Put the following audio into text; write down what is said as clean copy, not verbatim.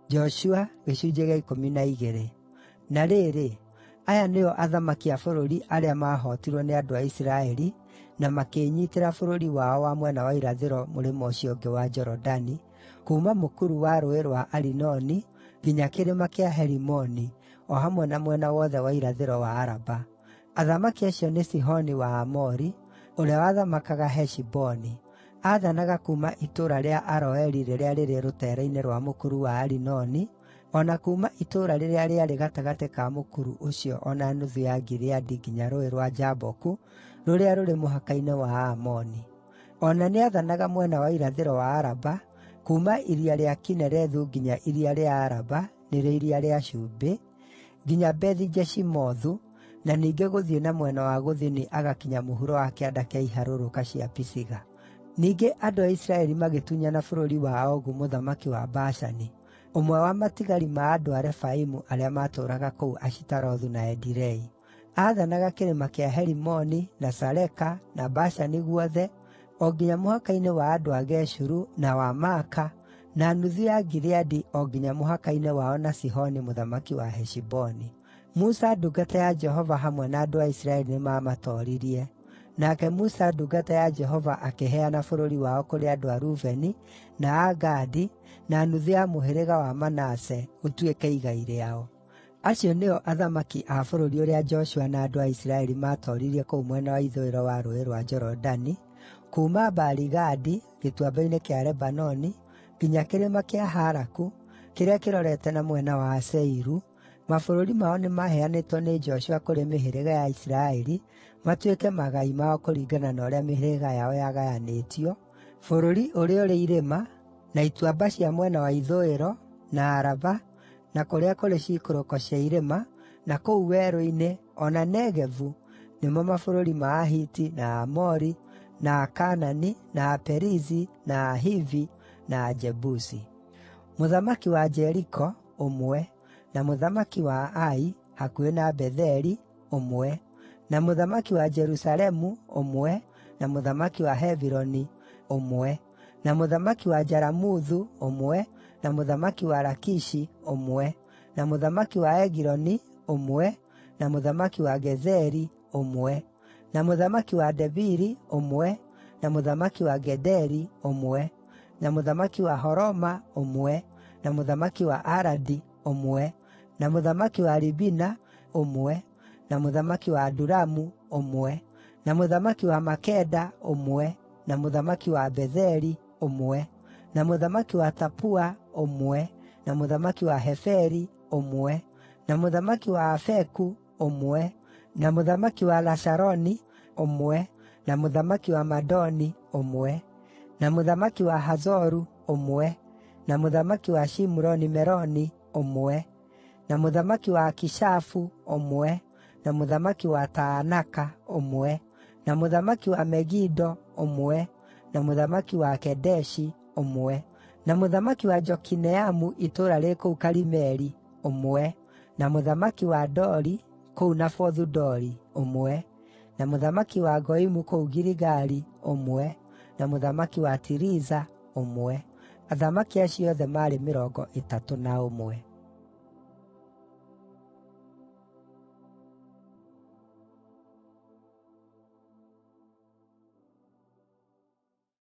Joshua. Na rĩrĩ, aya nĩo athamaki a bũrũri arĩa maahootirwo nĩ andũ a Isiraeli na makĩĩnyiitĩra bũrũri wao wa mwena wa irathĩro mũrĩmo ũcio ũngĩ wa Jorodani, kuuma mũkuru wa Rũũĩ rwa Arinoni nginya Kĩrĩma kĩa Herimoni, o hamwe na mwena wothe wa irathĩro wa Araba. Athamaki acio nĩ Sihoni wa Aamori, ũrĩa wathamakaga Heshiboni. Aathanaga kuuma itũũra rĩa Aroeri rĩrĩa rĩrĩ rũteere-inĩ rwa mũkuru wa Arinoni, o na kuuma itũũra rĩrĩa rĩarĩ gatagatĩ ka mũkuru ũcio o na nuthu ya Gileadi nginya Rũũĩ rwa Jaboku rũrĩa rũrĩ mũhaka-inĩ wa Aamoni. O na nĩathanaga mwena wa irathĩro wa Araba, kuuma iria rĩa Kinerethu nginya iria rĩa Araba, nĩrĩo Iria rĩa Cumbĩ, nginya Bethi-Jeshimothu, na ningĩ gũthiĩ na mwena wa gũthini agakinya mũhuro wa kĩanda kĩa iharũrũka cia Pisiga. Ningĩ andũ a Isiraeli magĩtunyana bũrũri wa Ogu mũthamaki wa Bashani, ũmwe wa matigari ma andũ a Refaimu arĩa maatũũraga kũu Ashitarothu na Edirei. Aathanaga kĩrĩma kĩa Herimoni, na Saleka, na Bashani guothe, o nginya mũhaka-inĩ wa andũ a Geshuru na wa Maaka, na nuthu ya Gileadi o nginya mũhaka-inĩ wao na Sihoni mũthamaki wa Heshiboni. Musa ndungata ya Jehova hamwe na andũ a Isiraeli nĩmamatooririe. Nake Musa ndungata ya Jehova akĩheana bũrũri wao kũrĩ andũ a Rubeni, na a Gadi, na nuthu ya mũhĩrĩga wa Manase, ũtuĩke igai rĩao. Acio nĩo athamaki a bũrũri ũrĩa Joshua na andũ a Isiraeli maatooririe kũu mwena wa ithũĩro wa Rũũĩ rwa Jorodani, kuuma Baali-Gadi gĩtuamba-inĩ kĩa Lebanoni nginya kĩrĩma kĩa Halaku, kĩrĩa kĩrorete na mwena wa Seiru. Mabũrũri mao nĩmaheanĩtwo nĩ Joshua kũrĩ mĩhĩrĩga ya Isiraeli matuĩke magai mao kũringana na ũrĩa mĩhĩrĩga yao yagayanĩtio, bũrũri ũrĩa ũrĩ irĩma, na ituamba cia mwena wa ithũĩro, na Araba, na kũrĩa kũrĩ ciikũrũko cia irĩma, na kũu werũ-inĩ, o na Negevu, nĩmo mabũrũri ma Ahiti, na Aamori, na Akaanani, na Aperizi, na Ahivi, na Ajebusi. Mũthamaki wa Jeriko, ũmwe, na mũthamaki wa Ai, hakuhĩ na Betheli, ũmwe, na mũthamaki wa Jerusalemu, ũmwe, na mũthamaki wa Hebironi, ũmwe, na mũthamaki wa Jaramuthu, ũmwe, na mũthamaki wa Lakishi, ũmwe, na mũthamaki wa Egiloni, ũmwe, na mũthamaki wa Gezeri, ũmwe, na mũthamaki wa Debiri, ũmwe, na mũthamaki wa Gederi, ũmwe, na mũthamaki wa Horoma, ũmwe, na mũthamaki wa Aradi, ũmwe, na mũthamaki wa Libina, ũmwe, na mũthamaki wa Adulamu, ũmwe, na mũthamaki wa Makeda, ũmwe, na mũthamaki wa Betheli, ũmwe, na mũthamaki wa Tapua, ũmwe, na mũthamaki wa Heferi, ũmwe, na mũthamaki wa Afeku, ũmwe, na mũthamaki wa Lasharoni, ũmwe, na mũthamaki wa Madoni, ũmwe, na mũthamaki wa Hazoru, ũmwe, na mũthamaki wa Shimuroni Meroni, ũmwe, na mũthamaki wa Akishafu, ũmwe, na mũthamaki wa Taanaka, ũmwe, na mũthamaki wa Megido, ũmwe, na mũthamaki wa Kedeshi, ũmwe, na mũthamaki wa Jokineamu itũũra rĩ kũu Karimeli, ũmwe, na mũthamaki wa Dori, kũu Nafothu Dori, ũmwe, na mũthamaki wa Goimu kũu Giligali, ũmwe, na mũthamaki wa Tiriza, ũmwe. Athamaki acio othe maarĩ 31.